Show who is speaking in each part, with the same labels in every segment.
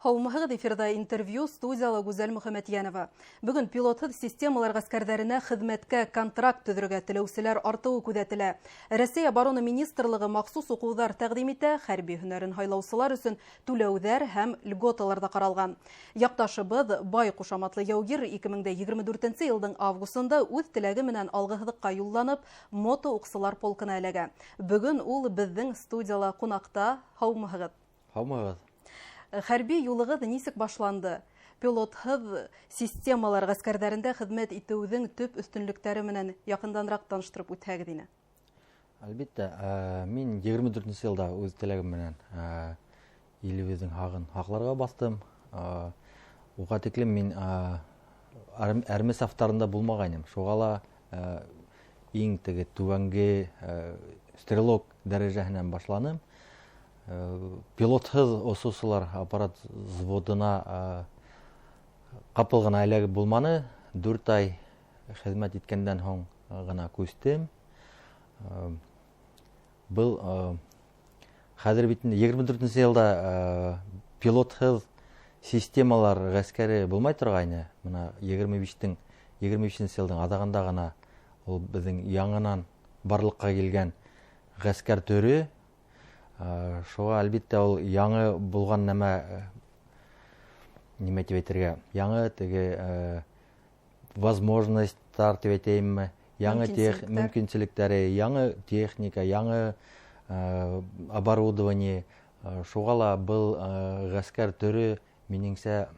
Speaker 1: Һаумыһығыҙ, эфирҙа интервью, студияла Гүзәл Мөхәмәтйәнова. Бөгөн пилотһыҙ системалар ғәскәрҙәренә хеҙмәткә контракт төҙөргә теләүселәр артыуы күҙәтелә. Рәсәй Оборона министрлығы махсус уҡыуҙар тәҡдим итә, хәрби һөнәрен һайлаусылар өсөн түләүҙәр һәм льготалар ҙа ҡаралған. Яҡташыбыҙ Бай ҡушаматлы яугир 2024 йылдың августында үҙ теләге менән алғы һыҙыҡҡа юлланып, мото уҡсылар полкына эләгә. Бөгөн ул беҙҙең студияла ҡунаҡта. Һаумыһығыҙ?
Speaker 2: Һаумыһығыҙ.
Speaker 1: Хәрби юлығыҙ нисек башланды? Пилотһыҙ системалар ғәскәрҙәрендә хеҙмәт итеүҙең төп өҫтөнлөктәре менән яҡынданыраҡ таныштырып үтһәгеҙ ине.
Speaker 2: Әлбиттә, мин 24 йылда үҙ теләгем менән илебеҙҙең һағын һаҡларға баҫтым. Уға тиклем мин әрме сафтарында булмағайным. Шуға ла иң теге түбәнге стрелок дәрәжәһенән башланым. Пилотһыҙ осоусылар аппарат взводына ҡапыл ғына эләгеп булманы. 4 ай хеҙмәт иткәндән һуң ғына күстем. Был хәҙер бит инде 24 йылда пилотһыҙ системалар ғәскәре булмай торғайны. Бына 25-нсе йылдың аҙағында ғына ул беҙҙең яңынан барлыҡҡа килгән ғәскәр төрө. Шуға әлбиттә ул яңы булған нәмә, нимә тип әйтергә, яңы теге возможностьтар тип әйтәйемме, яңы мөмкинселектәре, яңы техника, яңы оборудование. Шуға ла был ғәскәр төрө минеңсә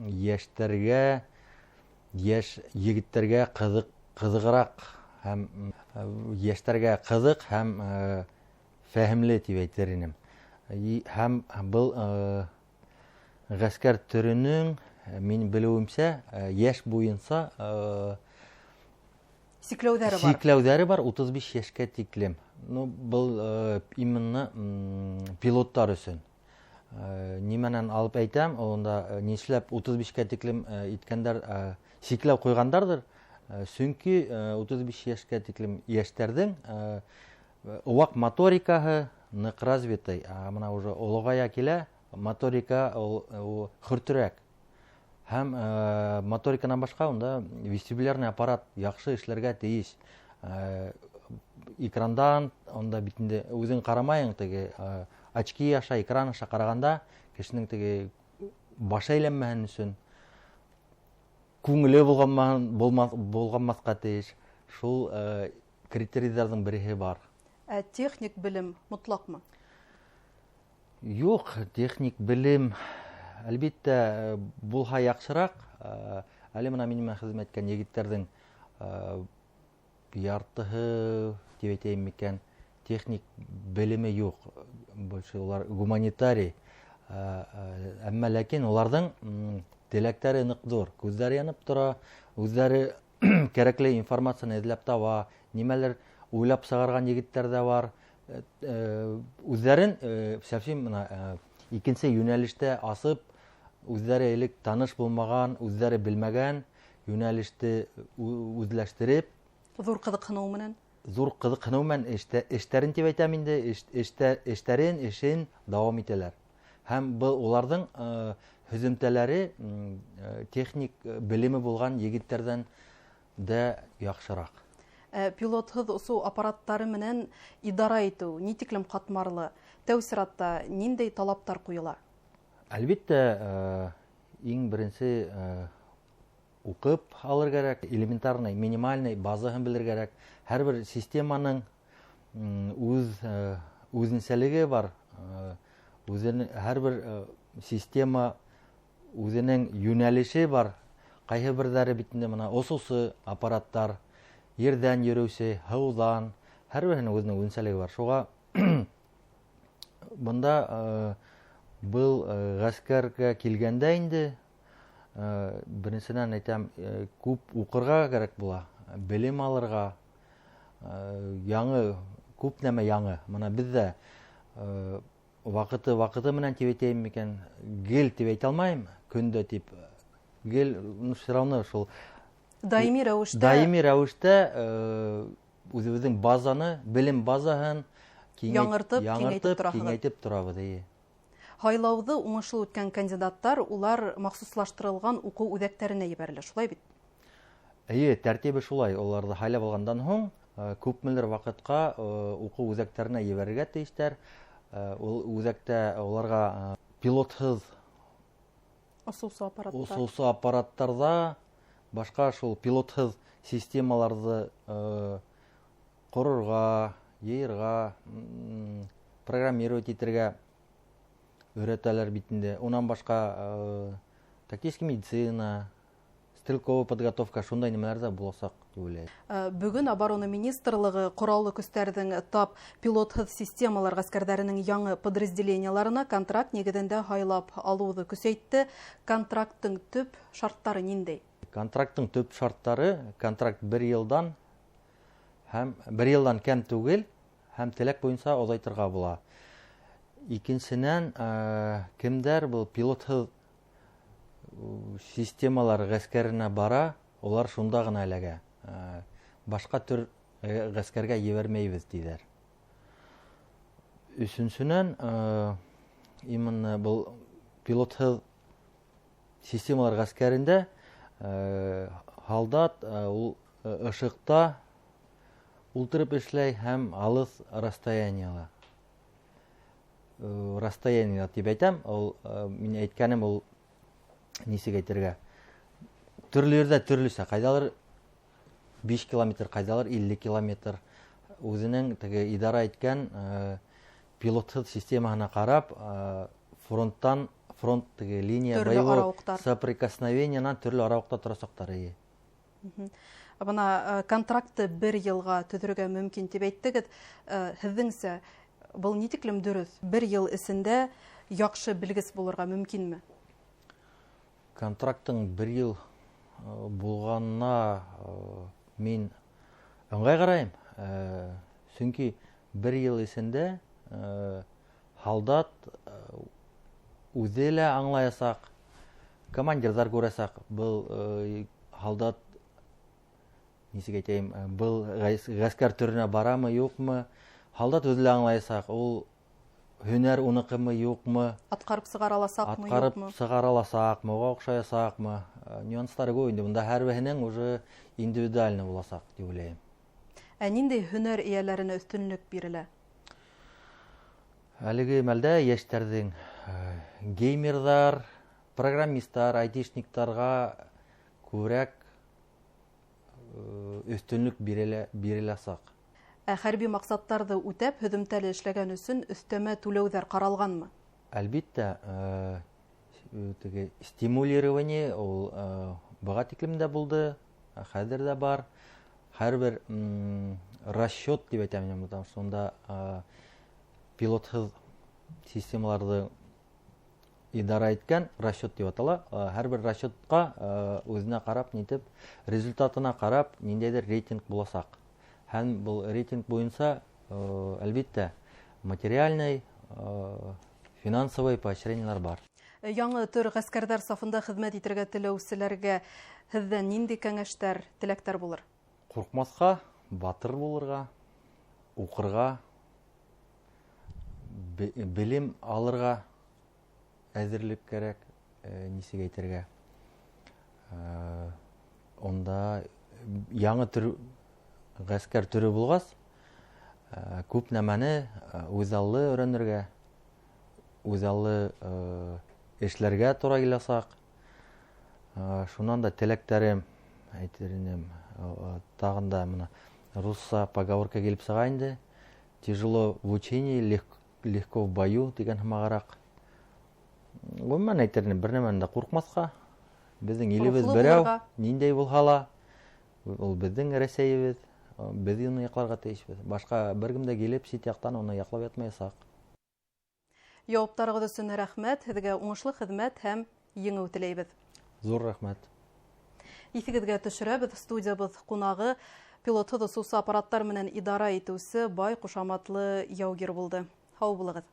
Speaker 2: йәштәргә, йәш егеттәргә ҡыҙығыраҡ һәм йәштәргә ҡыҙыҡ һәм фәһемле тип әйтер инем. Һәм был ғәскәр төрөнөң, мин белеүемсә, йәш буйынса
Speaker 1: сикләүҙәре бар.
Speaker 2: Сикләүҙәре бар 35 йәшкә тиклем. Ну, был именно пилоттар өсөн. Нимәнән алып әйтәм, унда нишләп 35-кә тиклем иткәндәр, сикләү ҡуйғандарҙыр? Сөнки 35 йәшкә тиклем йәштәрҙең ваҡ моторикаһы ныҡ развитый, а бына уже олоғая килә, моторика ул хөртөрәк. Һәм моториканан башҡа унда вестибулярный аппарат яҡшы эшләргә тейеш. Экрандан унда бит инде үҙең ҡарамайың, теге очки аша, экран аша ҡарағанда кешенең теге башы әйләнмәһен өсөн күңеле булғанмаҫҡа тейеш. Шул критерийҙарҙың береһе бар.
Speaker 1: Ә техник белем мотлаҡмы?
Speaker 2: Юҡ, техник белем әлбиттә булһа яҡшыраҡ. Әле бына минең менән хеҙмәт иткән егеттәрҙең яртыһы тип әйтәйем микән, техник белеме юҡ. Больше улар гуманитарий. Әммә ләкин уларҙың теләктәре ныҡ ҙур, күҙҙәре янып тора, үҙҙәре кәрәкле информацияны эҙләп таба, нимәлер уйлап сығарған егеттәр ҙә бар. Үҙҙәрен совсем бына икенсе йүнәлештә асып, үҙҙәре элек таныш булмаған, үҙҙәре белмәгән йүнәлеште үҙләштереп,
Speaker 1: ҙур ҡыҙыҡһыныу менән,
Speaker 2: ҙур ҡыҙыҡһыныу менән эштәрен тип әйтәм инде, эштәрен, эшен дауам итәләр. Һәм был уларҙың һөҙөмтәләре техник белеме булған егеттәрҙән дә яҡшыраҡ.
Speaker 1: Пилотһыҙ осоу аппараттары менән идара итеү ни тиклем ҡатмарлы? Тәү сиратта ниндәй талаптар ҡуйыла?
Speaker 2: Әлбиттә, иң беренсе уҡып алыр кәрәк, элементарный, минимальный базаһын белер кәрәк. Һәр бер системаның үҙ үҙенсәлеге бар. Һәр бер система үҙенең йүнәлеше бар. Ҡайһы берҙәре бит инде бына осоусы аппараттар, ерҙән йөрөүсе, һыуҙан, һәр береһенең үҙенең үҙенсәлеге бар. Шуға бында был ғәскәргә килгәндә инде беренсенән әйтәм, күп уҡырға кәрәк була, белем алырға, яңы, күп нәмә яңы. Бына беҙҙә ваҡыты менән тип әйтәйем микән, гел тип әйтә алмайым, көндә тип, гел, ну, все равно шул
Speaker 1: даими рәүештә,
Speaker 2: даими рәүештә үҙебеҙҙең базаны, белем базаһын
Speaker 1: яңыртып, киңәйтеп
Speaker 2: яңыртып,
Speaker 1: торабыҙ.
Speaker 2: киңәйтеп торабыҙ, эйе.
Speaker 1: Һайлауҙы уңышлы үткән кандидаттар улар махсуслаштырылған уҡыу үҙәктәренә ебәрелә, шулай бит?
Speaker 2: Эйе, тәртибе шулай. Уларҙы һайлап алғандан һуң күпмелер ваҡытҡа уҡыу үҙәктәренә ебәрергә тейештәр. Ул үҙәктә уларға пилотһыҙ
Speaker 1: осоусы аппараттар,
Speaker 2: осоусы аппараттарҙа, башҡа шул пилотһыҙ системаларҙы ҡорорға, йыйырға, программировать итергә өйрәтәләр бит инде. Унан башҡа тактический медицина, стрелковая подготовка, шундай нәмәләр ҙә буласаҡ тип уйлайым.
Speaker 1: Бөгөн Оборона министрлығы ҡораллы көстәрҙең тап пилотһыҙ системалар ғәскәрҙәренең яңы подразделениеларына контракт нигеҙендә һайлап алыуҙы көсәйтте. Контракттың төп шарттары ниндәй?
Speaker 2: Контракттың төп шарттары: контракт бер йылдан һәм бер йылдан кәм түгел, һәм теләк буйынса оҙайтырға була. Икенсенән, кемдәр был пилотһыҙ системалар ғәскәренә бара, улар шунда ғына эләгә. Башҡа төр ғәскәргә ебәрмәйбеҙ, тиҙәр. Өсөнсөнән, именно был пилотһыҙ системалар ғәскәрендә һалдат ул ышыҡта ултырып эшләй һәм алыҫ расстояниела. Расстояние тип әйтәм, ул мин әйткәнем ул нисек әйтергә? Төрлө ерҙә төрлөсә, ҡайҙалыр 5 километр, ҡайҙалыр 50 километр. Үҙенең теге идара иткән пилотһыҙ системаһына ҡарап, фронттан фронт теге линия
Speaker 1: төрлө
Speaker 2: боевого
Speaker 1: арауыҡтар.
Speaker 2: соприкосновениянан төрлө арауыҡта торасаҡтар, эйе.
Speaker 1: Бына контрактты бер йылға төҙөргә мөмкин тип әйттегеҙ. Һеҙҙеңсә, был ни тиклем дөрөҫ? Бер йыл эсендә яҡшы белгес булырға мөмкинме?
Speaker 2: Контракттың бер йыл булғанына мин ыңғай ҡарайым. Сөнки бер йыл эсендә һалдат үҙе лә аңлаясаҡ, командирҙар күрәсәк. Был һалдат, нисек әйтәйем, был ғәскәр төрөнә барамы, юҡмы? Һалдат үҙе лә аңлаясаҡ, ул һөнәр уныҡымы, юҡмы?
Speaker 1: Атҡарып сығара аласаҡмы,
Speaker 2: Атҡарып
Speaker 1: юҡмы?
Speaker 2: сығара аласаҡмы, уға оҡшаясаҡмы? Нюанстары күп инде. Бында һәр береһенең уже индивидуально буласаҡ тип уйлайым.
Speaker 1: Ә ниндәй һөнәр эйәләренә өҫтөнлөк бирелә?
Speaker 2: Әлеге мәлдә йәштәрҙең геймерҙар, программисттар, айтишниктарға күберәк өҫтөнлөк биреләсәк.
Speaker 1: Ә хәрби маҡсаттарҙы үтәп, һөҙөмтәле эшләгән өсөн өҫтәмә түләүҙәр ҡаралғанмы?
Speaker 2: Әлбиттә, теге стимулирование ул быға тиклем дә булды, хәҙер дә бар. Һәр бер расчет тип әйтәм мин, потому что унда пилотһыҙ системаларҙы идара иткән расчет тип атала. Һәр бер расчетҡа үҙенә ҡарап, нитеп, результатына ҡарап, ниндәйҙер рейтинг буласаҡ. Һәм был рейтинг буйынса, әлбиттә, материальный, финансовый поощрениелар бар.
Speaker 1: Яңы төр ғәскәрҙәр сафында хеҙмәт итергә теләүселәргә һеҙҙән ниндәй кәңәштәр, теләктәр булыр?
Speaker 2: Ҡурҡмаҫҡа, батыр булырға, уҡырға, белем алырға әҙерлек кәрәк, нисек әйтергә. Унда яңы төр ғәскәр төрө булғас, күп нәмәне үҙаллы өйрәнергә, үҙаллы эшләргә тура киләсәк. Шунан да теләктәрем, әйтер инем, тағын да мына русса поговорка килеп сыға инде. Тяжело в учении, легко в бою тигән һымағыраҡ. Ғөмүмән әйтер инем, бер нәмәнән дә ҡурҡмаҫҡа. Беҙҙең илебеҙ
Speaker 1: Рухлы
Speaker 2: берәү,
Speaker 1: булырға.
Speaker 2: ниндәй булһа ла, ул беҙҙең Рәсәйебеҙ, беҙ уны яҡларға тейешбеҙ. Башҡа бер кем дә килеп сит яҡтан уны яҡлап ятмаясаҡ.
Speaker 1: Яуаптарығыҙ өсөн рәхмәт, һеҙгә уңышлы хеҙмәт һәм еңеү теләйбеҙ.
Speaker 2: Ҙур рәхмәт.
Speaker 1: Иҫегеҙгә төшөрәбеҙ, студиябыҙ ҡунағы пилотһыҙ осоусы аппараттар менән идара итеүсе Бай ҡушаматлы яугир булды. Һау булығыҙ.